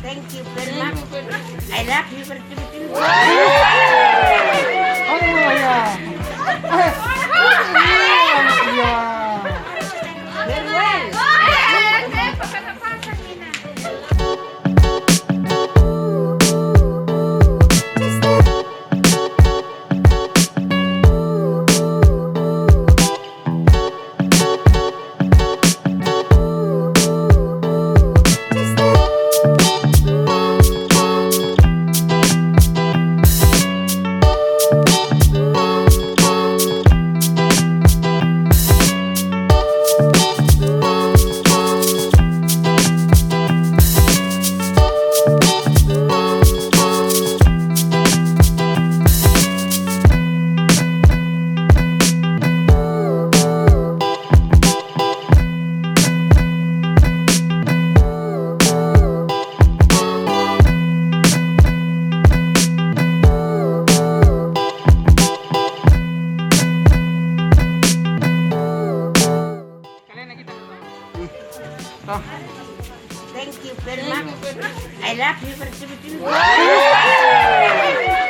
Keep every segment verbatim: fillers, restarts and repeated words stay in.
Thank you very much. I love you very much. Oh, ya. Eh, ya. Very well. Thank you very much. I love you very much.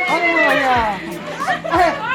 Oh, ya. Eh,